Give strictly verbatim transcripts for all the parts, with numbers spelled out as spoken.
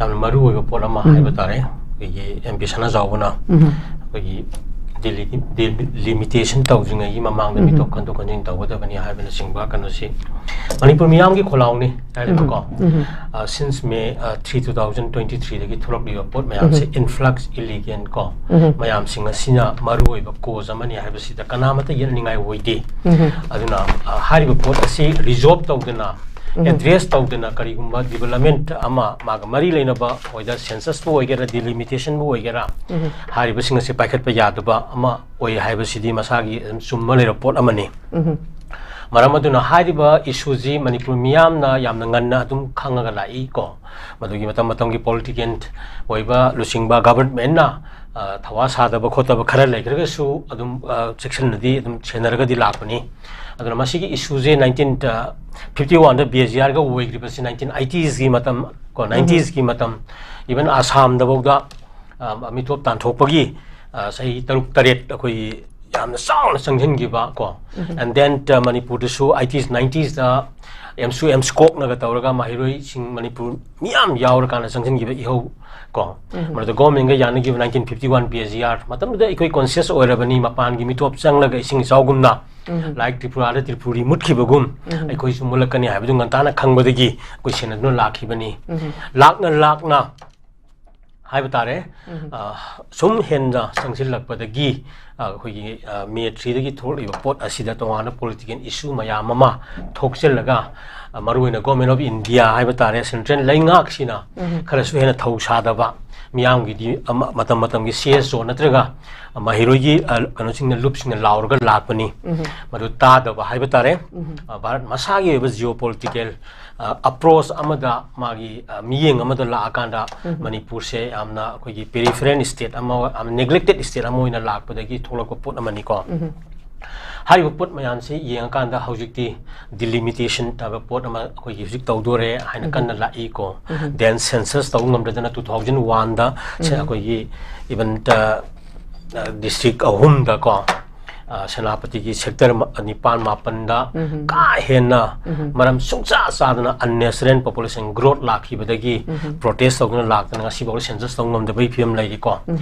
ꯌꯥꯝꯅ ꯃꯔꯨ ꯑꯣꯏꯕ ꯄꯣꯠ ꯑꯃ ꯍꯥꯏꯕ ꯇꯥꯔꯦ꯫ ꯑꯩꯈꯣꯏꯒꯤ ꯑꯦꯝ ꯄꯤ ꯁꯅꯥꯖꯥꯎꯕꯅ ꯑꯩꯈꯣꯏꯒꯤ ꯗꯤꯂꯤꯃꯤꯇꯦꯁꯟ ꯇꯧꯗ꯭ꯔꯤꯉꯩꯒꯤ ꯃꯃꯥꯡꯗ ꯃꯤꯇꯣꯞ ꯈꯟꯗꯣꯛ ꯈꯟꯖꯤꯟ ꯇꯧꯒꯗꯕꯅꯤ ꯍꯥꯏꯕꯅꯆꯤꯡꯕ ꯀꯩꯅꯣꯁꯤ ꯃꯅꯤꯄꯨꯔ ꯃꯤꯌꯥꯝꯒꯤ ꯈꯣꯜꯂꯥꯎꯅꯤ ꯍꯥꯏꯔꯤꯕꯀꯣ꯫ Since May three two thousand twenty ꯊ꯭ꯔꯤꯗꯒꯤ ꯊꯣꯛꯂꯛꯂꯤꯕ ꯄꯣꯠ ꯃꯌꯥꯝꯁꯦ, ꯏꯟꯐ꯭ꯂꯛꯁ, ꯏꯂꯤꯒꯦꯟ ꯀꯣ, ꯃꯌꯥꯝꯁꯤꯡ ꯑꯁꯤꯅ ꯃꯔꯨꯑꯣꯏꯕ ꯀꯣꯖ ꯑꯃꯅꯤ ꯍꯥꯏꯕꯁꯤꯗ ꯀꯅꯥꯃꯠꯇ ꯌꯦꯠꯅꯤꯡꯉꯥꯏ ꯑꯣꯏꯗꯦ꯫ ꯑꯗꯨꯅ ꯍꯥꯏꯔꯤꯕ ꯄꯣꯠ ꯑꯁꯤ ꯔꯤꯖꯣꯜꯕ ꯇꯧꯗꯅ, ꯑꯦꯗ꯭ꯔꯦꯁ ꯇꯧꯗꯅ, ꯀꯔꯤꯒꯨꯝꯕ ꯗꯤꯕꯂꯞꯃꯦꯟꯠ ꯑꯃ, ꯃꯥꯒ ꯃꯔꯤ ꯂꯩꯅꯕ ꯑꯣꯏꯗ, ꯁꯦꯟꯁꯁꯄꯨ ꯑꯣꯏꯒꯦꯔꯥ, ꯗꯤꯂꯤꯃꯤꯇꯦꯁꯟꯕꯨ ꯑꯣꯏꯒꯦꯔꯥ, ꯍꯥꯏꯔꯤꯕꯁꯤꯡ ꯑꯁꯤ ꯄꯥꯏꯈꯠꯄ ꯌꯥꯗꯕ ꯑꯃ ꯑꯣꯏ ꯍꯥꯏꯕꯁꯤꯗꯤ ꯃꯁꯥꯒꯤ ꯑꯗꯨꯝ ꯆꯨꯝꯃ ꯂꯩꯔꯕ ꯄꯣꯠ ꯑꯃꯅꯤ꯫ ꯃꯔꯝ ꯑꯗꯨꯅ ꯍꯥꯏꯔꯤꯕ ꯏꯁꯨꯁꯤ ꯃꯅꯤꯄꯨꯔ ꯃꯤꯌꯥꯝꯅ ꯌꯥꯝꯅ ꯉꯟꯅ ꯑꯗꯨꯝ ꯈꯪꯉꯒ ꯂꯥꯛꯏ ꯀꯣ꯫ ꯃꯗꯨꯒꯤ ꯃꯇꯝ ꯃꯇꯝꯒꯤ ꯄꯣꯂꯤꯇꯤꯀꯦꯜ ꯑꯣꯏꯕ ꯂꯨꯆꯤꯡꯕ ꯒꯚꯔꯟꯃꯦꯟꯠꯅ, ꯑ, ꯊꯋꯥ ꯁꯥꯗꯕ ꯈꯣꯠꯇꯕ ꯈꯔ ꯂꯩꯈ꯭ꯔꯒꯁꯨ ꯑꯗꯨꯝ, ꯑ, ꯆꯦꯛꯁꯤꯟꯅꯗꯤ ꯑꯗꯨꯝ ꯁꯦꯟꯅꯔꯒꯗꯤ ꯂꯥꯛꯄꯅꯤ꯫ ꯑꯗꯨꯅ ꯃꯁꯤꯒꯤ ꯏꯁꯨꯁꯦ ꯅꯥꯏꯟꯇꯤꯟ ꯐꯤꯐꯇꯤ ꯋꯥꯟꯗ ꯕꯤ ꯑꯦꯁ ꯖꯤ ꯑꯥꯔꯒ ꯑꯣꯏꯈ꯭ꯔꯤꯕꯁꯤ ꯅꯥꯏꯟꯇꯤꯟ ꯑꯩꯇꯤꯁꯀꯤ ꯃꯇꯝ ꯀꯣ, ꯅꯥꯏꯟꯇꯤꯁꯀꯤ ꯃꯇꯝ, ꯏꯚꯟ ꯑꯁꯥꯝꯗꯐꯥꯎꯗ, ꯑ, ꯃꯤꯇꯣꯞ ꯇꯥꯟꯊꯣꯛꯄꯒꯤ, ꯑ, ꯆꯍꯤ ꯇꯔꯨꯛ ꯇꯔꯦꯠ ꯑꯩꯈꯣꯏꯒꯤ ꯌꯥꯝꯅ ꯆꯥꯎꯅ ꯆꯪꯁꯤꯟꯈꯤꯕ ꯀꯣ꯫ ꯑꯦꯟ ꯗꯦꯟ ꯃꯅꯤꯄꯨꯔꯗꯁꯨ ꯑꯩꯇꯤꯁ ꯅꯥꯏꯟꯇꯤꯁꯇ ꯑꯦꯝꯁꯨ ꯑꯦꯝꯁ ꯀꯣꯛꯅꯒ ꯇꯧꯔꯒ ꯃꯍꯩꯔꯣꯏꯁꯤꯡ ꯃꯅꯤꯄꯨꯔ ꯃꯤꯌꯥꯝ ꯌꯥꯎꯔꯀꯥꯟꯗ ꯆꯪꯁꯤꯟꯈꯤꯕ ꯏꯍꯧ ꯀꯣ꯫ ꯃꯗꯨꯗ ꯒꯣꯔꯃꯦꯟꯒ ꯌꯥꯅꯈꯤꯕ ꯅꯥꯏꯟꯇꯤꯟ ꯐꯤꯐꯇꯤ ꯋꯥꯟ ꯕꯤ ꯑꯦꯁ ꯖꯤ ꯑꯥꯔ, ꯃꯇꯝꯗꯨꯗ ꯑꯩꯈꯣꯏ ꯀꯣꯟꯁꯤꯌꯁ ꯑꯣꯏꯔꯕꯅꯤ, ꯃꯄꯥꯟꯒꯤ ꯃꯤꯇꯣꯞ ꯆꯪꯂꯒ ꯏꯁꯤꯡ ꯏꯆꯥꯎꯒꯨꯝꯅ, ꯂꯥꯏꯛ ꯇ꯭ꯔꯤꯄꯨꯔꯥꯗ ꯇ꯭ꯔꯤꯄꯨꯔꯤ ꯃꯨꯠꯈꯤꯕꯒꯨꯝ, ꯑꯩꯈꯣꯏꯁꯨ ꯃꯨꯠꯂꯛꯀꯅꯤ ꯍꯥꯏꯕꯗꯨ ꯉꯟꯇꯥꯅ ꯈꯪꯕꯗꯒꯤ ꯑꯩꯈꯣꯏ ꯁꯦꯟꯅꯗꯨꯅ ꯂꯥꯛꯈꯤꯕꯅꯤ꯫ ꯂꯥꯛꯅ ꯂꯥꯛꯅ ꯍꯥꯏꯕ ꯇꯥꯔꯦ, ꯑ, ꯁꯨꯝ ꯍꯦꯟꯅ ꯆꯪꯁꯤꯜꯂꯛꯄꯗꯒꯤ, ꯑ, ꯑꯩꯈꯣꯏꯒꯤ, ꯑ, ꯃꯦ ꯊ꯭ꯔꯤꯗꯒꯤ ꯊꯣꯛꯂꯛꯂꯤꯕ ꯄꯣꯠ ꯑꯁꯤꯗ ꯇꯣꯉꯥꯟꯕ ꯄꯣꯂꯤꯇꯤꯀꯦꯜ ꯏꯁꯨ ꯃꯌꯥꯝ ꯑꯃ ꯊꯣꯛꯆꯤꯜꯂꯒ, ꯑ, ꯃꯔꯨꯑꯣꯏꯅ ꯒꯣꯔꯃꯦꯟ ꯑꯣꯐ ꯏꯟꯗꯤꯌꯥ ꯍꯥꯏꯕ ꯇꯥꯔꯦ, ꯁꯦꯟꯇ꯭ꯔꯦꯜ ꯂꯩꯉꯥꯛꯁꯤꯅ ꯈꯔꯁꯨ ꯍꯦꯟꯅ ꯊꯧ ꯁꯥꯗꯕ, ꯃꯤꯌꯥꯝꯒꯤꯗꯤ ꯑꯃ, ꯃꯇꯝ ꯃꯇꯝꯒꯤ ꯁꯤ ꯑꯦꯁ ꯑꯣ ꯅꯠꯇ꯭ꯔꯒ ꯃꯍꯩꯔꯣꯏꯒꯤ, ꯑ, ꯀꯩꯅꯣꯁꯤꯡꯅ, ꯂꯨꯞꯁꯤꯡꯅ ꯂꯥꯎꯔꯒ ꯂꯥꯛꯄꯅꯤ꯫ ꯃꯗꯨ ꯇꯥꯗꯕ ꯍꯥꯏꯕ ꯇꯥꯔꯦ꯫ ꯑ, ꯚꯥꯔꯠ ꯃꯁꯥꯒꯤ ꯑꯣꯏꯕ ꯖꯤꯑꯣ ꯄꯣꯂꯤꯇꯤꯀꯦꯜ, ꯑ, ꯑꯦꯄ꯭ꯔꯣꯆ ꯑꯃꯗ, ꯃꯥꯒꯤ, ꯑ, ꯃꯤꯠꯌꯦꯡ ꯑꯃꯗ ꯂꯥꯛꯑꯀꯥꯟꯗ ꯃꯅꯤꯄꯨꯔꯁꯦ ꯌꯥꯝꯅ ꯑꯩꯈꯣꯏꯒꯤ ꯄꯦꯔꯤꯐꯦꯔꯦꯜ ꯁ꯭ꯇꯦꯠ ꯑꯃ, ꯌꯥꯝ ꯅꯦꯒ꯭ꯂꯦꯛꯇꯦꯗ ꯁ꯭ꯇꯦꯠ ꯑꯃ ꯑꯣꯏꯅ ꯂꯥꯛꯄꯗꯒꯤ ꯊꯣꯛꯂꯛꯄ ꯄꯣꯠ ꯑꯃꯅꯤꯀꯣ꯫ ꯍꯥꯏꯔꯤꯕ ꯄꯣꯠ ꯃꯌꯥꯝꯁꯤ ꯌꯦꯡꯉꯀꯥꯟꯗ ꯍꯧꯖꯤꯛꯇꯤ ꯗꯤꯂꯤꯃꯤꯇꯦꯁꯟ ꯍꯥꯏꯕ ꯄꯣꯠ ꯑꯃ ꯑꯩꯈꯣꯏꯒꯤ ꯍꯧꯖꯤꯛ ꯇꯧꯗꯣꯔꯦ ꯍꯥꯏꯅ ꯀꯟꯅ ꯂꯥꯛꯏꯀꯣ꯫ ꯗꯦꯟ ꯁꯦꯟꯁꯁ ꯇꯧꯕ ꯉꯝꯗꯗꯅ ꯇꯨ ꯊꯥꯎꯖꯟ ꯋꯥꯟꯗ ꯑꯩꯈꯣꯏꯒꯤ ꯏꯚꯟ ꯗꯤꯁꯇ꯭ꯔꯤꯛ ꯑꯍꯨꯝꯗꯀꯣ, ꯑ, ꯁꯦꯅꯥꯄꯇꯤꯒꯤ ꯁꯦꯛꯇꯔ ꯃ-, ꯅꯤꯄꯥꯟ ꯃꯥꯄꯟꯗ ꯎꯝ꯫ ꯀꯥ ꯍꯦꯟꯅ ꯎꯝ꯫ ꯃꯔꯝ ꯁꯨꯡꯆꯥ ꯆꯥꯗꯅ unnecessary population growth ꯂꯥꯛꯈꯤꯕꯗꯒꯤ ꯎꯝ꯫ Protest ꯇꯧꯗꯨꯅ ꯂꯥꯛꯇꯅ ꯉꯁꯤꯐꯥꯎ census ꯇꯧ ꯉꯝꯗꯕꯒꯤ ꯐꯤꯕꯝ ꯂꯩꯔꯤꯀꯣ꯫ ꯎꯝ꯫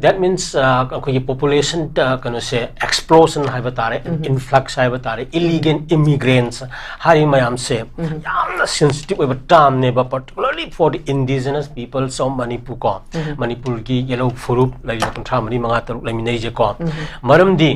That means, ꯑ, ꯑꯩꯈꯣꯏꯒꯤ population, ꯑ, ꯀꯩꯅꯣꯁꯦ, explosion ꯍꯥꯏꯕ ꯇꯥꯔꯦ, ꯎꯝ꯫ Influx ꯍꯥꯏꯕ ꯇꯥꯔꯦ, illegal immigrants ꯍꯥꯏꯔꯤꯕ ꯃꯌꯥꯝꯁꯦ ꯎꯝ꯫ ꯌꯥꯝꯅ sensitive ꯑꯣꯏꯕ termꯅꯦꯕ, particularly for the indigenous peoples of Manipur ꯀꯣ꯫ ꯎꯝ꯫ ꯃꯅꯤꯄꯨꯔꯒꯤ ꯌꯦꯜꯍꯧ ꯐꯨꯔꯨꯞ ꯂꯩꯔꯤꯕ ꯀꯨꯟꯊ꯭ꯔꯥ ꯃꯔꯤ, ꯃꯉꯥ, ꯇꯔꯨꯛ ꯂꯩꯃꯤꯟꯅꯩꯁꯦꯀꯣ꯫ ꯎꯝ꯫ ꯃꯔꯝꯗꯤ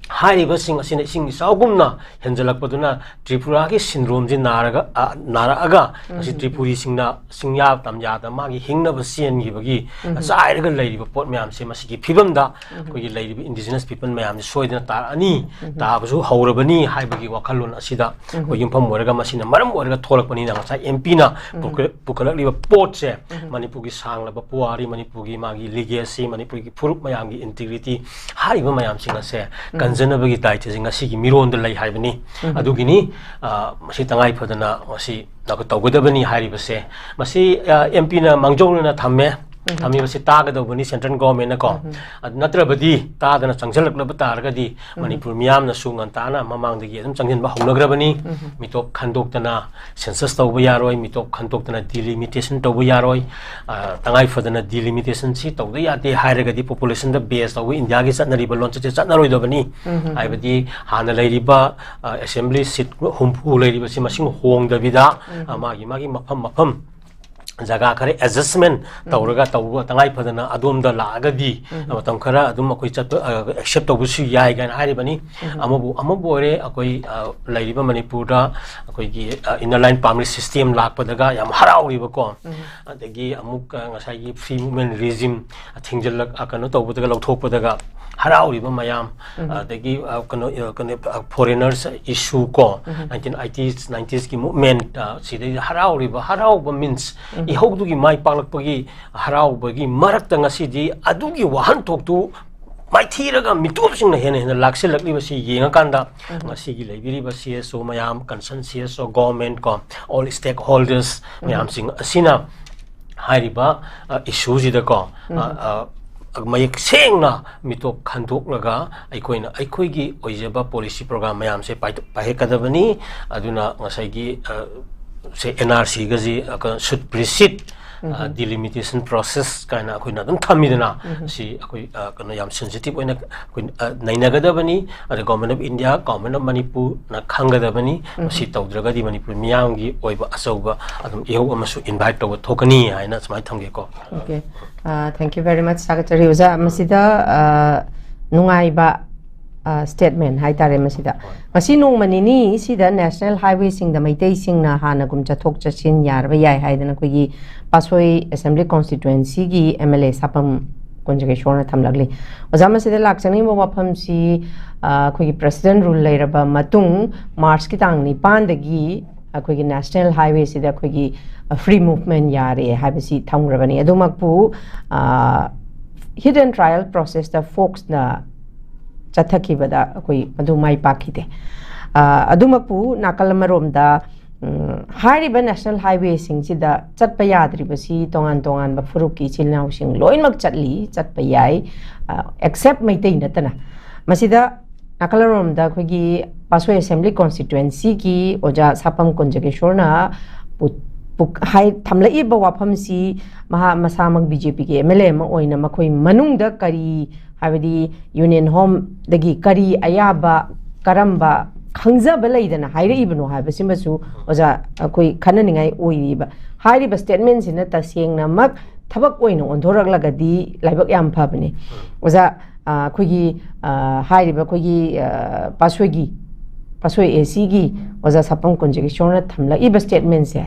ꯍꯥꯏꯔꯤꯕꯁꯤꯡ ꯑꯁꯤꯅ ꯏꯁꯤꯡ ꯏꯆꯥꯎꯒꯨꯝꯅ ꯍꯦꯟꯖꯜꯂꯛꯄꯗꯨꯅ ꯇ꯭ꯔꯤꯄꯨꯔꯥꯒꯤ syndromeꯁꯤ ꯅꯥꯔꯒ, ꯑ, ꯅꯥꯔꯛꯑꯒ ꯉꯁꯤ ꯎꯝ꯫ ꯇ꯭ꯔꯤꯄꯨꯔꯤꯁꯤꯡꯅ ꯆꯤꯡꯌꯥ ꯇꯝꯌꯥꯗ ꯃꯥꯒꯤ ꯍꯤꯡꯅꯕ ꯆꯦꯟꯈꯤꯕꯒꯤ ꯎꯝ꯫ ꯆꯥꯏꯔꯒ ꯂꯩꯔꯤꯕ ꯄꯣꯠ ꯃꯌꯥꯝꯁꯦ, ꯃꯁꯤꯒꯤ ꯐꯤꯕꯝꯗ ꯎꯝ꯫ ꯑꯩꯈꯣꯏꯒꯤ ꯂꯩꯔꯤꯕ indigenous people ꯃꯌꯥꯝꯁꯦ ꯁꯣꯏꯗꯅ ꯇꯥꯔꯛꯑꯅꯤ, ꯎꯝ꯫ ꯇꯥꯕꯁꯨ ꯍꯧꯔꯕꯅꯤ ꯍꯥꯏꯕꯒꯤ ꯋꯥꯈꯜꯂꯣꯟ ꯑꯁꯤꯗ ꯎꯝ꯫ ꯑꯩꯈꯣꯏ ꯌꯨꯝꯐꯝ ꯑꯣꯏꯔꯒ, ꯃꯁꯤꯅ ꯃꯔꯝ ꯑꯣꯏꯔꯒ ꯊꯣꯛꯂꯛꯄꯅꯤꯅ ꯉꯁꯥꯏ MPꯅ ꯎꯝ꯫ ꯄꯨꯈꯠ-, ꯄꯨꯈꯠꯂꯛꯂꯤꯕ ꯄꯣꯠꯁꯦ ꯎꯝ꯫ ꯃꯅꯤꯄꯨꯔꯒꯤ ꯁꯥꯡꯂꯕ ꯄꯨꯋꯥꯔꯤ, ꯃꯅꯤꯄꯨꯔꯒꯤ ꯃꯥꯒꯤ legacy, ꯃꯅꯤꯄꯨꯔꯒꯤ ꯐꯨꯔꯨꯞ ꯃꯌꯥꯝꯒꯤ integrity ꯍꯥꯏꯔꯤꯕ ꯃꯌꯥꯝꯁꯤꯡ ꯑꯁꯦ ꯎꯝ꯫ ꯀꯟꯖꯅꯕꯒꯤ ꯗꯥꯏꯇ꯭ꯋꯁꯦ ꯉꯁꯤꯒꯤ ꯃꯤꯔꯣꯟꯗ ꯂꯩ ꯍꯥꯏꯕꯅꯤ꯫ ꯎꯝ꯫ ꯑꯗꯨꯒꯤꯅꯤ, ꯑ, ꯃꯁꯤ ꯇꯉꯥꯏ ꯐꯗꯅ ꯃꯁꯤ ꯇꯧꯒꯗꯕꯅꯤ ꯍꯥꯏꯔꯤꯕꯁꯦ꯫ ꯃꯁꯤ, ꯑ, MPꯅ ꯃꯥꯡꯖꯧꯅꯅ ꯊꯝꯃꯦ꯫ ꯎꯝ꯫ ꯊꯝꯃꯤꯕꯁꯤ ꯇꯥꯒꯗꯧꯕꯅꯤ central governmentꯅꯀꯣ꯫ ꯎꯝ꯫ ꯑꯗꯨ ꯅꯠꯇ꯭ꯔꯕꯗꯤ, ꯇꯥꯗꯅ ꯆꯪꯁꯤꯜꯂꯛꯂꯕ ꯇꯥꯔꯒꯗꯤ ꯎꯝ꯫ ꯃꯅꯤꯄꯨꯔ ꯃꯤꯌꯥꯝꯅꯁꯨ ꯉꯟꯇꯥꯅ ꯃꯃꯥꯡꯗꯒꯤ ꯑꯗꯨꯝ ꯆꯪꯁꯤꯟꯕ ꯍꯧꯅꯈ꯭ꯔꯕꯅꯤ꯫ ꯎꯝ꯫ ꯃꯤꯇꯣꯞ ꯈꯟꯗꯣꯛꯇꯅ census ꯇꯧꯕ ꯌꯥꯔꯣꯏ, ꯃꯤꯇꯣꯞ ꯈꯟꯗꯣꯛꯇꯅ delimitation ꯇꯧꯕ ꯌꯥꯔꯣꯏ꯫ ꯑ, ꯇꯉꯥꯏ ꯐꯗꯅ delimitationꯁꯤ ꯇꯧꯗ ꯌꯥꯗꯦ ꯍꯥꯏꯔꯒꯗꯤ populationꯗ base ꯇꯧꯕ ꯏꯟꯗꯤꯌꯥꯒꯤ ꯆꯠꯅꯔꯤꯕ ꯂꯣꯟꯆꯠꯁꯦ ꯆꯠꯅꯔꯣꯏꯗꯕꯅꯤ꯫ ꯎꯝ꯫ ꯍꯥꯏꯕꯗꯤ ꯍꯥꯟꯅ ꯂꯩꯔꯤꯕ, ꯑ, assembly seat ꯍꯨꯝꯐꯨ ꯂꯩꯔꯤꯕꯁꯤ ꯃꯁꯤꯡ ꯍꯣꯡꯗꯕꯤꯗ, ꯎꯝ꯫ ꯑ, ꯃꯥꯒꯤ, ꯃꯥꯒꯤ ꯃꯐꯝ ꯃꯐꯝ ꯖꯒꯥ ꯈꯔ adjustment ꯎꯝ꯫ ꯇꯧꯔꯒ ꯇꯧꯕ ꯇꯉꯥꯏ ꯐꯗꯅ ꯑꯗꯣꯝꯗ ꯂꯥꯛꯑꯒꯗꯤ ꯎꯝ꯫ ꯃꯇꯝ ꯈꯔ ꯑꯗꯨꯝ ꯑꯩꯈꯣꯏ ꯆꯠꯄ, ꯑ, accept ꯇꯧꯕꯁꯨ ꯌꯥꯏ ꯀꯥꯏꯅ ꯍꯥꯏꯔꯤꯕꯅꯤ꯫ ꯎꯝ꯫ ꯑꯃꯕꯨ, ꯑꯃꯕꯨ ꯑꯣꯏꯔꯦ, ꯑꯩꯈꯣꯏ, ꯑ, ꯂꯩꯔꯤꯕ ꯃꯅꯤꯄꯨꯔꯗ ꯑꯩꯈꯣꯏꯒꯤ, ꯑ, inner line permit system ꯂꯥꯛꯄꯗꯒ ꯌꯥꯝ ꯍꯔꯥꯎꯔꯤꯕꯀꯣ꯫ ꯎꯝ꯫ ꯑꯗꯒꯤ ꯑꯃꯨꯛ, ꯑ, ꯉꯁꯥꯏꯒꯤ free movement regime ꯊꯤꯡꯖꯤꯜꯂꯛ-, ꯑ, ꯀꯩꯅꯣ ꯇꯧꯕꯗꯒ, ꯂꯧꯊꯣꯛꯄꯗꯒ ꯍꯔꯥꯎꯔꯤꯕ ꯃꯌꯥꯝ, ꯎꯝ꯫ ꯑꯗꯒꯤ, ꯑ, ꯀꯩꯅꯣ, ꯑ, ꯀꯩꯅꯣ, ꯑ, foreigners issue ꯀꯣ, ꯎꯝ꯫ Nineteen eighties, ninetiesꯀꯤ movement, ꯑ, ꯁꯤꯗꯩꯗ ꯍꯔꯥꯎꯔꯤꯕ, ꯍꯔꯥꯎꯕ means ꯎꯝ꯫ ꯏꯍꯧꯗꯨꯒꯤ ꯃꯥꯏ ꯄꯥꯛꯂꯛꯄꯒꯤ ꯍꯔꯥꯎꯕꯒꯤ ꯃꯔꯛꯇ ꯉꯁꯤꯗꯤ ꯑꯗꯨꯒꯤ ꯋꯥꯍꯟꯊꯣꯛꯇꯨ ꯃꯥꯏꯊꯤꯔꯒ ꯃꯤꯇꯣꯞꯁꯤꯡꯅ ꯍꯦꯟꯅ ꯍꯦꯟꯅ ꯂꯥꯛꯁꯤꯜꯂꯛꯂꯤꯕꯁꯤ ꯌꯦꯡꯉꯀꯥꯟꯗ ꯎꯝ꯫ ꯉꯁꯤꯒꯤ ꯂꯩꯕꯤꯔꯤꯕ CSO ꯃꯌꯥꯝ, concerned CSO, government ꯀꯣ, all stakeholders ꯎꯝ꯫ ꯃꯌꯥꯝꯁꯤꯡ ꯑꯁꯤꯅ ꯍꯥꯏꯔꯤꯕ, ꯑ, issueꯁꯤꯗꯀꯣ, ꯑ, ꯎꯝ꯫ ꯑ, ꯃꯌꯦꯛ ꯁꯦꯡꯅ ꯃꯤꯇꯣꯞ ꯈꯟꯗꯣꯛꯂꯒ ꯑꯩꯈꯣꯏꯅ ꯑꯩꯈꯣꯏꯒꯤ ꯑꯣꯏꯖꯕ ꯄꯣꯂꯤꯁꯤ ꯄ꯭ꯔꯣꯒ꯭ꯔꯥꯝ ꯃꯌꯥꯝꯁꯦ ꯄꯥꯏꯊꯣꯛ- ꯄꯥꯏꯈꯠꯀꯗꯕꯅꯤ꯫ ꯑꯗꯨꯅ ꯉꯁꯥꯏꯒꯤ, ꯑ, ꯁꯦ ꯑꯦꯟ ꯑꯥꯔ ꯁꯤꯒꯁꯤ, ꯑ, ꯀꯩꯅꯣ, ꯁꯨꯠ ꯄ꯭ꯔꯤꯁꯤꯠ, ꯑ, ꯗꯤꯂꯤꯃꯤꯇꯦꯁꯟ ꯄ꯭ꯔꯣꯁꯦꯁ ꯀꯥꯏꯅ ꯑꯩꯈꯣꯏꯅ ꯑꯗꯨꯝ ꯊꯝꯃꯤꯗꯅ, ꯁꯤ ꯑꯩꯈꯣꯏ, ꯑ, ꯀꯩꯅꯣ, ꯌꯥꯝ ꯁꯦꯟꯁꯤꯇꯤꯚ ꯑꯣꯏꯅ ꯑꯩꯈꯣꯏ, ꯑ, ꯅꯩꯅꯒꯗꯕꯅꯤ꯫ ꯑꯗ Government of India, Government of ꯃꯅꯤꯄꯨꯔꯅ ꯈꯪꯒꯗꯕꯅꯤ꯫ ꯃꯁꯤ ꯇꯧꯗ꯭ꯔꯒꯗꯤ ꯃꯅꯤꯄꯨꯔ ꯃꯤꯌꯥꯝꯒꯤ ꯑꯣꯏꯕ ꯑꯆꯧꯕ ꯑꯗꯨꯝ ꯏꯍꯧ ꯑꯃꯁꯨ ꯏꯟꯚꯥꯏꯠ ꯇꯧꯕ ꯊꯣꯛꯀꯅꯤ ꯍꯥꯏꯅ ꯁꯨꯃꯥꯏꯅ ꯊꯝꯒꯦꯀꯣ꯫ Okay. Uh, thank you very much, Secretary. ꯑꯣꯖꯥ, ꯃꯁꯤꯗ, ꯑ, ꯅꯨꯡꯉꯥꯏꯕ, ꯑ, ꯁ꯭ꯇꯦꯠꯃꯦꯟ ꯍꯥꯏꯇꯥꯔꯦ ꯃꯁꯤꯗ꯫ ꯉꯁꯤ ꯅꯣꯡꯃ ꯅꯤꯅꯤ ꯁꯤꯗ ꯅꯦꯁꯅꯦꯜ ꯍꯥꯏꯋꯦꯁꯤꯡꯗ ꯃꯩꯇꯩꯁꯤꯡꯅ ꯍꯥꯟꯅꯒꯨꯝ ꯆꯠꯊꯣꯛ ꯆꯠꯁꯤꯟ ꯌꯥꯔꯕ ꯌꯥꯏ ꯍꯥꯏꯗꯅ ꯑꯩꯈꯣꯏꯒꯤ ꯄꯥꯠꯁꯣꯏ ꯑꯦꯁꯦꯝꯕ꯭ꯂꯤ ꯀꯣꯟꯁꯇꯤꯇ꯭ꯋꯦꯟꯁꯤꯒꯤ ꯑꯦꯝ ꯑꯦꯜ ꯑꯦ ꯁꯥꯄꯝ ꯀꯨꯟꯖꯒꯦꯁꯣꯔꯅ ꯊꯝꯂꯛꯂꯤ꯫ ꯑꯣꯖꯥ, ꯃꯁꯤꯗ ꯂꯥꯛꯆꯅꯤꯡꯕ ꯋꯥꯐꯝꯁꯤ, ꯑ, ꯑꯩꯈꯣꯏꯒꯤ ꯄ꯭ꯔꯦꯁꯤꯗꯦꯟ ꯔꯨꯜ ꯂꯩꯔꯕ ꯃꯇꯨꯡ ꯃꯥꯔꯆꯀꯤ ꯇꯥꯡ ꯅꯤꯄꯥꯟꯗꯒꯤ ꯑꯩꯈꯣꯏꯒꯤ ꯅꯦꯁꯅꯦꯜ ꯍꯥꯏꯋꯦꯁꯤꯗ ꯑꯩꯈꯣꯏꯒꯤ, ꯑ, ꯐ꯭ꯔꯤ ꯃꯨꯚꯃꯦꯟ ꯌꯥꯔꯦ ꯍꯥꯏꯕꯁꯤ ꯊꯝꯈ꯭ꯔꯕꯅꯤ꯫ ꯑꯗꯨꯃꯛꯄꯨ, ꯑ, ꯍꯤꯠ ꯑꯦꯟ ꯇ꯭ꯔꯥꯏꯌꯦꯜ ꯄ꯭ꯔꯣꯁꯦꯁꯇ ꯐꯣꯛꯁꯅ ꯆꯠꯊꯈꯤꯕꯗ ꯑꯩꯈꯣꯏ ꯃꯗꯨ ꯃꯥꯏ ꯄꯥꯛꯈꯤꯗꯦ꯫ ꯑ, ꯑꯗꯨꯃꯛꯄꯨ ꯅꯥꯀꯜ ꯑꯃꯔꯣꯝꯗ, ꯎꯝ, ꯍꯥꯏꯔꯤꯕ ꯅꯦꯁꯅꯦꯜ ꯍꯥꯏꯋꯦꯁꯤꯡꯁꯤꯗ ꯆꯠꯄ ꯌꯥꯗ꯭ꯔꯤꯕꯁꯤ ꯇꯣꯉꯥꯟ ꯇꯣꯉꯥꯟꯕ ꯐꯨꯔꯨꯞꯀꯤ ꯏꯆꯤꯜ ꯏꯅꯥꯎꯁꯤꯡ ꯂꯣꯏꯅꯃꯛ ꯆꯠꯂꯤ, ꯆꯠꯄ ꯌꯥꯏ, ꯑ, ꯑꯦꯛꯁꯦꯞ ꯃꯩꯇꯩ ꯅꯠꯇꯅ꯫ ꯃꯁꯤꯗ ꯅꯥꯀꯜ ꯑꯃꯔꯣꯝꯗ ꯑꯩꯈꯣꯏꯒꯤ ꯄꯥꯠꯁꯣꯏ ꯑꯦꯁꯦꯝꯕ꯭ꯂꯤ ꯀꯣꯟꯁꯇꯤꯇ꯭ꯋꯦꯟꯁꯤꯒꯤ ꯑꯣꯖꯥ ꯁꯥꯄꯝ ꯀꯨꯟꯖꯒꯦꯁꯣꯔꯅ ꯄꯨ-, ꯄꯨ-, ꯍꯥꯏ-, ꯊꯝꯂꯛꯏꯕ ꯋꯥꯐꯝꯁꯤ ꯃꯍꯥꯛ ꯃꯁꯥꯃꯛ ꯕꯤ ꯖꯦ ꯄꯤꯒꯤ ꯑꯦꯝ ꯑꯦꯜ ꯑꯦ ꯑꯃ ꯑꯣꯏꯅ ꯃꯈꯣꯏ ꯃꯅꯨꯡꯗ ꯀꯔꯤ, ꯍꯥꯏꯕꯗꯤ ꯌꯨꯅꯤꯌꯟ ꯍꯣꯝꯗꯒꯤ ꯀꯔꯤ ꯑꯌꯥꯕ, ꯀꯔꯝꯕ ꯈꯪꯖꯕ ꯂꯩꯗꯅ ꯍꯥꯏꯔꯛꯏꯕꯅꯣ ꯍꯥꯏꯕꯁꯤꯃꯁꯨ ꯑꯣꯖꯥ ꯑꯩꯈꯣꯏ ꯈꯟꯅꯅꯤꯡꯉꯥꯏ ꯑꯣꯏꯔꯤꯕ꯫ ꯍꯥꯏꯔꯤꯕ ꯁ꯭ꯇꯦꯠꯃꯦꯟꯁꯤꯅ ꯇꯁꯦꯡꯅꯃꯛ ꯊꯕꯛ ꯑꯣꯏꯅ ꯑꯣꯟꯊꯣꯔꯛꯂꯒꯗꯤ ꯂꯥꯏꯕꯛ ꯌꯥꯝ ꯐꯕꯅꯦ꯫ ꯑꯣꯖꯥ, ꯑ, ꯑꯩꯈꯣꯏꯒꯤ, ꯑ, ꯍꯥꯏꯔꯤꯕ ꯑꯩꯈꯣꯏꯒꯤ, ꯑ, ꯄꯥꯠꯁꯣꯏꯒꯤ, ꯄꯥꯠꯁꯣꯏ ꯑꯦ ꯁꯤꯒꯤ ꯑꯣꯖꯥ ꯁꯥꯄꯝ ꯀꯨꯟꯖꯒꯦꯁꯣꯔꯅ ꯊꯝꯂꯛꯏꯕ ꯁ꯭ꯇꯦꯠꯃꯦꯟꯁꯦ,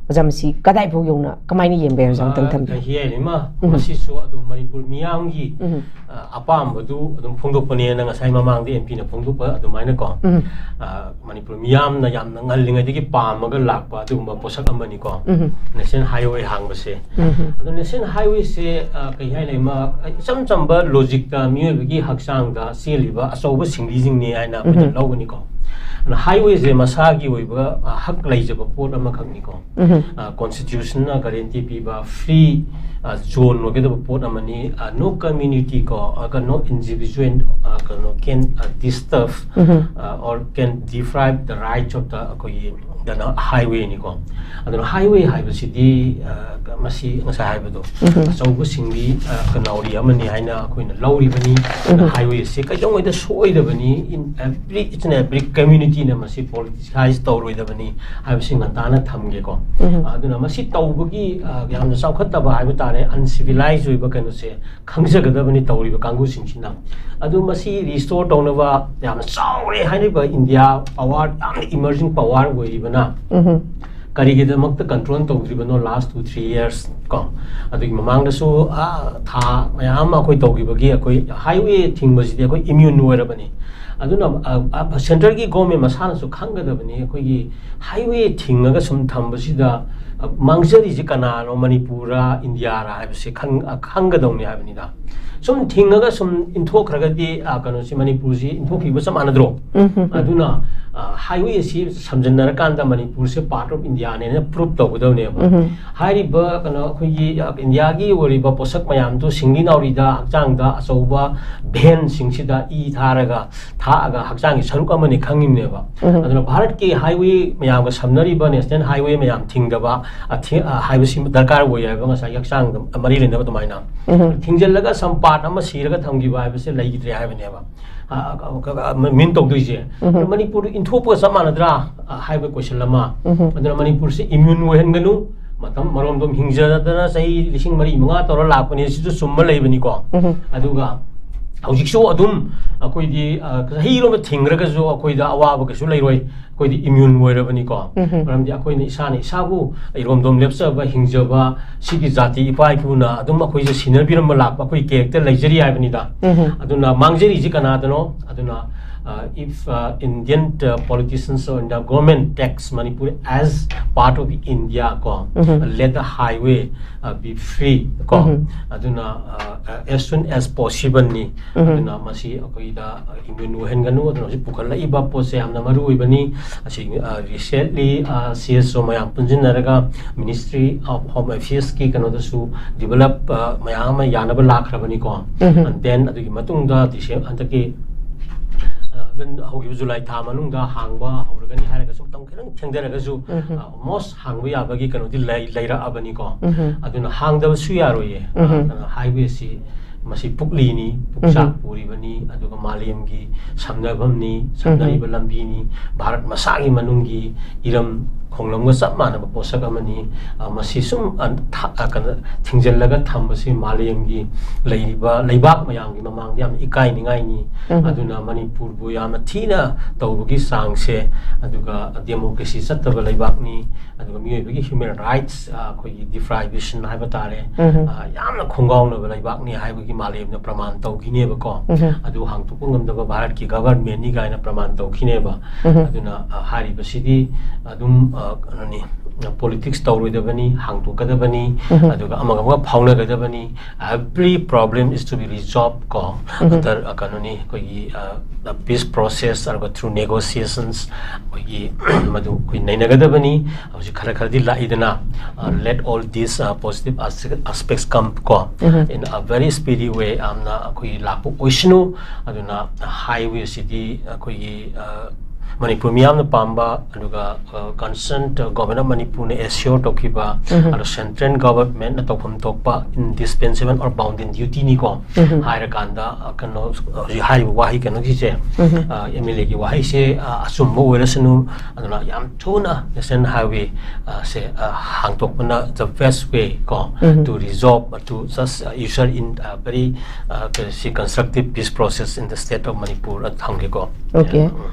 ꯑꯣꯖꯥ, ꯃꯁꯤ ꯀꯗꯥꯏꯐꯥꯎ ꯌꯧꯅ ꯀꯃꯥꯏꯅ ꯌꯦꯡꯕ ꯌꯥꯏ? ꯑꯣꯖꯥ, ꯑꯃꯨꯛꯇꯪ ꯊꯝꯕꯤꯌꯨ꯫ ꯑ, ꯍꯤꯌꯥꯏ ꯂꯩꯃ, ꯃꯁꯤꯁꯨ ꯑꯗꯨꯝ ꯃꯅꯤꯄꯨꯔ ꯃꯤꯌꯥꯝꯒꯤ, ꯑ, ꯑꯄꯥꯝꯕꯗꯨ ꯑꯗꯨꯝ ꯐꯣꯡꯗꯣꯛꯄꯅꯦꯅ ꯉꯁꯥꯏ ꯃꯃꯥꯡꯗ ꯑꯦꯝ ꯄꯤꯅ ꯐꯣꯡꯗꯣꯛꯄ ꯑꯗꯨꯃꯥꯏꯅꯀꯣ꯫ ꯑ, ꯃꯅꯤꯄꯨꯔ ꯃꯤꯌꯥꯝꯅ ꯌꯥꯝꯅ ꯉꯜꯂꯤꯉꯩꯗꯒꯤ ꯄꯥꯝꯃꯒ ꯂꯥꯛꯄ ꯑꯗꯨꯒꯨꯝꯕ ꯄꯣꯠꯁꯛ ꯑꯃꯅꯤꯀꯣ꯫ ꯅꯦꯁꯅꯦꯜ ꯍꯥꯏꯋꯦ ꯍꯥꯡꯕꯁꯦ꯫ ꯑꯗꯣ ꯅꯦꯁꯅꯦꯜ ꯍꯥꯏꯋꯦꯁꯦ, ꯑ, ꯀꯩ ꯍꯥꯏꯅꯤ, ꯃꯥ ꯏꯆꯝ ꯆꯝꯕ ꯂꯣꯖꯤꯛꯇ ꯃꯤꯑꯣꯏꯕꯒꯤ ꯍꯛꯆꯥꯡꯗ ꯆꯦꯜꯂꯤꯕ ꯑꯆꯧꯕ ꯁꯤꯡꯂꯤꯁꯤꯡꯅꯤ ꯍꯥꯏꯅ ꯑꯩꯈꯣꯏꯅ ꯂꯧꯒꯅꯤꯀꯣ꯫ ꯑꯗꯨꯅ highwayꯁꯦ ꯃꯁꯥꯒꯤ ꯑꯣꯏꯕ ꯑ, ꯍꯛ ꯂꯩꯖꯕ ꯄꯣꯠ ꯑꯃꯈꯛꯅꯤꯀꯣ꯫ Constitutionꯅ guarantee ꯄꯤꯕ free zone ꯑꯣꯏꯒꯗꯕ ꯄꯣꯠ ꯑꯃꯅꯤ꯫ No community ꯀꯣ ꯑ, no individual ꯑ, ꯀꯩꯅꯣ can disturb ꯑ, or can deprive the rights of the ꯑꯩꯈꯣꯏꯒꯤ ꯗꯅ highwayꯅꯤꯀꯣ꯫ ꯑꯗꯨꯅ highway ꯍꯥꯏꯕꯁꯤꯗꯤ ꯑ, ꯃꯁꯤ ꯉꯁꯥꯏ ꯍꯥꯏꯕꯗꯣ ꯑꯆꯧꯕ ꯁꯤꯡꯂꯤ ꯑ, ꯀꯅꯥꯎꯔꯤ ꯑꯃꯅꯤ ꯍꯥꯏꯅ ꯑꯩꯈꯣꯏꯅ ꯂꯧꯔꯤꯕꯅꯤ꯫ ꯑꯗꯨꯅ highwayꯁꯦ ꯀꯩꯗꯧꯉꯩꯗ ꯁꯣꯏꯗꯕꯅꯤ, in every each and every communityꯅ ꯃꯁꯤ politicize ꯇꯧꯔꯣꯏꯗꯕꯅꯤ ꯍꯥꯏꯕꯁꯤ ꯉꯟꯇꯥꯅ ꯊꯝꯒꯦꯀꯣ꯫ ꯑꯗꯨꯅ ꯃꯁꯤ ꯇꯧꯕꯒꯤ ꯑ, ꯌꯥꯝꯅ ꯆꯥꯎꯈꯠꯇꯕ ꯍꯥꯏꯕ ꯇꯥꯔꯦ, uncivilized ꯑꯣꯏꯕ ꯀꯩꯅꯣꯁꯦ ꯈꯪꯖꯒꯗꯕꯅꯤ ꯇꯧꯔꯤꯕ ꯀꯥꯡꯕꯨꯁꯤꯡꯁꯤꯅ꯫ ꯑꯗꯨ ꯃꯁꯤ restore ꯇꯧꯅꯕ ꯌꯥꯝꯅ ꯆꯥꯎꯔꯦ ꯍꯥꯏꯔꯤꯕ ꯏꯟꯗꯤꯌꯥ power, ꯌꯥꯝꯅ emerging power ꯑꯣꯏꯔꯤꯕꯅ ꯀꯔꯤꯒꯤꯗꯃꯛꯇ control ꯇꯧꯗ꯭ꯔꯤꯕꯅꯣ last two three years ꯀꯣ? ꯑꯗꯨꯒꯤ ꯃꯃꯥꯡꯗꯁꯨ ꯑ, ꯊꯥ ꯃꯌꯥꯝ ꯑꯃ ꯑꯩꯈꯣꯏ ꯇꯧꯈꯤꯕꯒꯤ ꯑꯩꯈꯣꯏ highway ꯊꯤꯡꯕꯁꯤꯗꯤ ꯑꯩꯈꯣꯏ immune ꯑꯣꯏꯔꯕꯅꯤ꯫ ꯑꯗꯨꯅ ꯑ, ꯑ, centreꯒꯤ government ꯃꯁꯥꯅꯁꯨ ꯈꯪꯒꯗꯕꯅꯤ, ꯑꯩꯈꯣꯏꯒꯤ highway ꯊꯤꯡꯉꯒ ꯁꯨꯝ ꯊꯝꯕꯁꯤꯗ ꯑ, ꯃꯥꯡꯖꯔꯤꯁꯤ ꯀꯅꯥꯅꯣ, ꯃꯅꯤꯄꯨꯔꯔ ꯏꯟꯗꯤꯌꯥꯔ ꯍꯥꯏꯕꯁꯤ ꯈꯪ-, ꯑ, ꯈꯪꯒꯗꯧꯅꯤ ꯍꯥꯏꯕꯅꯤꯗ꯫ ꯁꯨꯝ ꯊꯤꯡꯉꯒ ꯁꯨꯝ ꯏꯟꯊꯣꯛꯈ꯭ꯔꯒꯗꯤ ꯑ, ꯀꯩꯅꯣꯁꯤ, ꯃꯅꯤꯄꯨꯔꯁꯤ ꯏꯟꯊꯣꯛꯈꯤꯕ ꯆꯞ ꯃꯥꯟꯅꯗ꯭ꯔꯣ? ꯑꯗꯨꯅ ꯑ, highway ꯑꯁꯤ ꯁꯝꯖꯤꯟꯅꯔꯀꯥꯟꯗ ꯃꯅꯤꯄꯨꯔꯁꯦ part of Indiaꯅꯦꯅ prove ꯇꯧꯒꯗꯕꯅꯦꯕ꯫ ꯍꯥꯏꯔꯤꯕ ꯀꯩꯅꯣ ꯑꯩꯈꯣꯏꯒꯤ ꯑ, ꯏꯟꯗꯤꯌꯥꯒꯤ ꯑꯣꯏꯔꯤꯕ ꯄꯣꯠꯁꯛ ꯃꯌꯥꯝꯗꯨ ꯁꯤꯡꯂꯤ ꯅꯥꯎꯔꯤꯗ, ꯍꯛꯆꯥꯡꯗ ꯑꯆꯧꯕ ꯚꯦꯟꯁꯤꯡꯁꯤꯗ ꯏ ꯊꯥꯔꯒ ꯊꯥꯛꯑꯒ ꯍꯛꯆꯥꯡꯒꯤ ꯁꯔꯨꯛ ꯑꯃꯅꯤ ꯈꯪꯉꯤꯕꯅꯦꯕ꯫ ꯑꯗꯨꯅ ꯚꯥꯔꯠꯀꯤ highway ꯃꯌꯥꯝꯒ ꯁꯝꯅꯔꯤꯕ national highway ꯃꯌꯥꯝ ꯊꯤꯡꯗꯕ ꯑ, ꯊꯤ-, ꯑ, ꯍꯥꯏꯕꯁꯤ ꯗꯔꯀꯥꯔ ꯑꯣꯏ ꯍꯥꯏꯕ, ꯉꯁꯥꯏꯒꯤ ꯍꯛꯆꯥꯡꯗ ꯃꯔꯤ ꯂꯩꯅꯕ ꯑꯗꯨꯃꯥꯏꯅ꯫ ꯊꯤꯡꯖꯤꯜꯂꯒ some part ꯑꯃ ꯁꯤꯔꯒ ꯊꯝꯈꯤꯕ ꯍꯥꯏꯕꯁꯦ ꯂꯩꯈꯤꯗ꯭ꯔꯦ ꯍꯥꯏꯕꯅꯦꯕ꯫ ꯑ, ꯑ, ꯑ, ꯑ, mean ꯇꯧꯗꯣꯏꯁꯦ꯫ ꯃꯅꯤꯄꯨꯔꯗ ꯏꯟꯊꯣꯛꯄꯒ ꯆꯞ ꯃꯥꯟꯅꯗ꯭ꯔꯥ? ꯑ, ꯍꯥꯏꯕ question ꯑꯃ꯫ ꯑꯗꯨꯅ ꯃꯅꯤꯄꯨꯔꯁꯦ immune ꯑꯣꯏꯍꯟꯒꯅꯨ꯫ ꯃꯇꯝ ꯃꯔꯣꯝꯗꯣꯝ ꯍꯤꯡꯖꯗꯅ ꯆꯍꯤ ꯂꯤꯁꯤꯡ ꯃꯔꯤ ꯃꯉꯥ ꯇꯧꯔ ꯂꯥꯛꯄꯅꯦ, ꯁꯤꯁꯨ ꯆꯨꯝꯕ ꯂꯩꯕꯅꯤꯀꯣ꯫ ꯑꯗꯨꯒ ꯍꯧꯖꯤꯛꯁꯨ ꯑꯗꯨꯝ ꯑꯩꯈꯣꯏꯗꯤ, ꯑ, ꯆꯍꯤꯔꯣꯝꯗ ꯊꯤꯡꯈ꯭ꯔꯒꯁꯨ ꯑꯩꯈꯣꯏꯗ ꯑꯋꯥꯕ ꯀꯩꯁꯨ ꯂꯩꯔꯣꯏ꯫ ꯑꯩꯈꯣꯏꯗꯤ immune ꯑꯣꯏꯔꯕꯅꯤꯀꯣ꯫ ꯃꯔꯝꯗꯤ ꯑꯩꯈꯣꯏꯅ ꯏꯁꯥꯅ ꯏꯁꯥꯕꯨ ꯏꯔꯣꯝꯗꯣꯝ ꯂꯦꯞꯆꯕ, ꯍꯤꯡꯖꯕ, ꯁꯤꯒꯤ ꯖꯥꯇꯤ ꯏꯄꯥ ꯏꯄꯨꯅ ꯑꯗꯨꯝ ꯑꯩꯈꯣꯏꯁꯦ ꯁꯤꯟꯅꯕꯤꯔꯝꯕ ꯂꯥꯛꯄ ꯑꯩꯈꯣꯏ character ꯂꯩꯖꯔꯤ ꯍꯥꯏꯕꯅꯤꯗ꯫ ꯑꯗꯨꯅ ꯃꯥꯡꯖꯔꯤꯁꯤ ꯀꯅꯥꯗꯅꯣ? ꯑꯗꯨꯅ Uh, if uh, Indian uh, politicians or India government takes Manipur as part of India, ko, Mhm. let the highway uh, be free, ko. Mhm. ꯑꯗꯨꯅ uh, uh, as soon as possible ꯅꯤ. Mhm. ꯑꯗꯨꯅ ꯃꯁꯤ ꯑꯩꯈꯣꯏꯗ uh, ꯏꯝꯌꯨꯟ ꯑꯣꯏꯍꯟꯒꯅꯨ꯫ ꯑꯗꯨꯅ ꯍꯧꯖꯤꯛ ꯄꯨꯈꯠꯂꯛꯏꯕ ꯄꯣꯠꯁꯦ ꯌꯥꯝꯅ ꯃꯔꯨ ꯑꯣꯏꯕꯅꯤ꯫ ꯑꯁꯤ uh, recently uh, C S O ꯃꯌꯥꯝ ꯄꯨꯟꯁꯤꯟꯅꯔꯒ Ministry of Home Affairs ꯀꯤ ꯀꯩꯅꯣꯗꯁꯨ develop uh, ꯃꯌꯥꯝ ꯑꯃ ꯌꯥꯅꯕ ꯂꯥꯛꯈ꯭ꯔꯕꯅꯤꯀꯣ꯫ Mhm. And then ꯑꯗꯨꯒꯤ ꯃꯇꯨꯡꯗ ꯗꯤꯁꯦꯝ ꯍꯟꯗꯛꯀꯤ uh, ꯍꯧꯈꯤꯕ ꯖꯨꯂꯥꯏ ꯊꯥ ꯃꯅꯨꯡꯗ ꯍꯥꯡꯕ ꯍꯧꯔꯒꯅꯤ ꯍꯥꯏꯔꯒꯁꯨ, ꯃꯇꯝ ꯈꯤꯇꯪ ꯊꯦꯡꯊꯔꯒꯁꯨ Mhm. uh, almost ꯍꯥꯡꯕ ꯌꯥꯕꯒꯤ ꯀꯩꯅꯣꯗꯤ ꯂꯩ- ꯂꯩꯔꯛꯑꯕꯅꯤꯀꯣ꯫ Mhm. ꯑꯗꯨꯅ ꯍꯥꯡꯗꯕꯁꯨ ꯌꯥꯔꯣꯏꯌꯦ꯫ Mhm. ꯑꯗꯨꯅ highway ꯁꯤ ꯃꯁꯤ ꯄꯨꯛꯂꯤꯅꯤ, ꯄꯨꯛꯆꯥꯛ ꯄꯨꯔꯤꯕꯅꯤ, ꯑꯗꯨꯒ ꯃꯥꯂꯦꯝꯒꯤ ꯁꯝꯅꯐꯝꯅꯤ, ꯁꯝꯅꯔꯤꯕ ꯂꯝꯕꯤꯅꯤ, ꯚꯥꯔꯠ ꯃꯁꯥꯒꯤ ꯃꯅꯨꯡꯒꯤ ꯏꯔꯝ ꯈꯣꯡꯂꯝꯒ ꯆꯞ ꯃꯥꯟꯅꯕ ꯄꯣꯠꯁꯛ ꯑꯃꯅꯤ꯫ ꯑ, ꯃꯁꯤ ꯁꯨꯝ, ꯑ, ꯊ-, ꯑ, ꯀꯩꯅꯣ, ꯊꯤꯡꯖꯤꯜꯂꯒ ꯊꯝꯕꯁꯤ ꯃꯥꯂꯦꯝꯒꯤ ꯂꯩꯔꯤꯕ ꯂꯩꯕꯥꯛ ꯃꯌꯥꯝꯒꯤ ꯃꯃꯥꯡꯗ ꯌꯥꯝꯅ ꯏꯀꯥꯏꯅꯤꯡꯉꯥꯏꯅꯤ꯫ ꯎꯝ꯫ ꯑꯗꯨꯅ ꯃꯅꯤꯄꯨꯔꯕꯨ ꯌꯥꯝꯅ ꯊꯤꯅ ꯇꯧꯕꯒꯤ ꯆꯥꯡꯁꯦ, ꯑꯗꯨꯒ democracy ꯆꯠꯇꯕ ꯂꯩꯕꯥꯛꯅꯤ, ꯑꯗꯨꯒ ꯃꯤꯑꯣꯏꯕꯒꯤ human rights, ꯑ, ꯑꯩꯈꯣꯏꯒꯤ deprivation ꯍꯥꯏꯕ ꯇꯥꯔꯦ, ꯎꯝ꯫ ꯑ, ꯌꯥꯝꯅ ꯈꯣꯡꯒꯥꯎꯅꯕ ꯂꯩꯕꯥꯛꯅꯤ ꯍꯥꯏꯕꯒꯤ ꯃꯥꯂꯦꯝꯅ ꯄ꯭ꯔꯃꯥꯟ ꯇꯧꯈꯤꯅꯦꯕꯀꯣ꯫ ꯎꯝ꯫ ꯑꯗꯨ ꯍꯥꯡꯇꯣꯛꯄ ꯉꯝꯗꯕ ꯚꯥꯔꯠꯀꯤ government ꯅꯤ ꯀꯥꯏꯅ ꯄ꯭ꯔꯃꯥꯟ ꯇꯧꯈꯤꯅꯦꯕ꯫ ꯎꯝ꯫ ꯑꯗꯨꯅ, ꯑ, ꯍꯥꯏꯔꯤꯕꯁꯤꯗꯤ ꯑꯗꯨꯝ, ꯑ, ꯀꯩꯅꯣꯅꯤ, politics ꯇꯧꯔꯣꯏꯗꯕꯅꯤ, ꯍꯥꯡꯗꯣꯛꯀꯗꯕꯅꯤ, ꯎꯝ꯫ ꯑꯗꯨꯒ ꯑꯃꯒ ꯑꯃꯒ ꯐꯥꯎꯅꯒꯗꯕꯅꯤ꯫ Every problem is to be resolved ꯀꯣ꯫ ꯎꯝ꯫ ꯑꯗ, ꯑ, ꯀꯩꯅꯣꯅꯤ, ꯑꯩꯈꯣꯏꯒꯤ, ꯑ, peace process ꯑꯗꯨꯒ through negotiations ꯑꯩꯈꯣꯏꯒꯤ ꯃꯗꯨ ꯑꯩꯈꯣꯏ ꯅꯩꯅꯒꯗꯕꯅꯤ꯫ ꯍꯧꯖꯤꯛ ꯈꯔ ꯈꯔꯗꯤ ꯂꯥꯛꯏꯗꯅ, ꯑ, let all these, ꯑ, positive as-, aspects come ꯀꯣ, ꯎꯝ꯫ in a very speedy way ꯌꯥꯝꯅ ꯑꯩꯈꯣꯏꯒꯤ ꯂꯥꯛꯄ ꯑꯣꯏꯁꯅꯨ꯫ ꯑꯗꯨꯅ highway ꯁꯤꯗꯤ ꯑꯩꯈꯣꯏꯒꯤ, ꯑ, ꯃꯅꯤꯄꯨꯔ ꯃꯤꯌꯥꯝꯅ ꯄꯥꯝꯕ, ꯑꯗꯨꯒ, ꯑ, concerned government of ꯃꯅꯤꯄꯨꯔꯅ assure ꯇꯧꯈꯤꯕ, ꯎꯝ꯫ ꯑꯗꯣ central government ꯅ ꯇꯧꯐꯝ ꯊꯣꯛꯄ indispensable or bounden duty ꯅꯤꯀꯣ꯫ ꯎꯝ꯫ ꯍꯥꯏꯔꯀꯥꯟꯗ, ꯑ, ꯀꯩꯅꯣ, ꯍꯧꯖꯤꯛ ꯍꯥꯏꯔꯤꯕ ꯋꯥꯍꯩ ꯀꯩꯅꯣꯒꯤꯁꯦ, ꯎꯝ꯫ ꯑ, M L A ꯒꯤ ꯋꯥꯍꯩꯁꯦ, ꯑ, ꯑꯆꯨꯝꯕ ꯑꯣꯏꯔꯁꯅꯨ꯫ ꯑꯗꯨꯅ ꯌꯥꯝ ꯊꯨꯅ National Highway, ꯑ, ꯁꯦ, ꯑ, ꯍꯥꯡꯗꯣꯛꯄꯅ the best way ꯀꯣ, ꯎꯝ꯫ to resolve, to just, uh, usher in a very, uh, ꯀꯔꯤ, ꯁꯤ constructive peace process in the state of Manipur ꯑꯗꯨ ꯊꯝꯒꯦꯀꯣ꯫ Okay꯫ ꯎꯝ꯫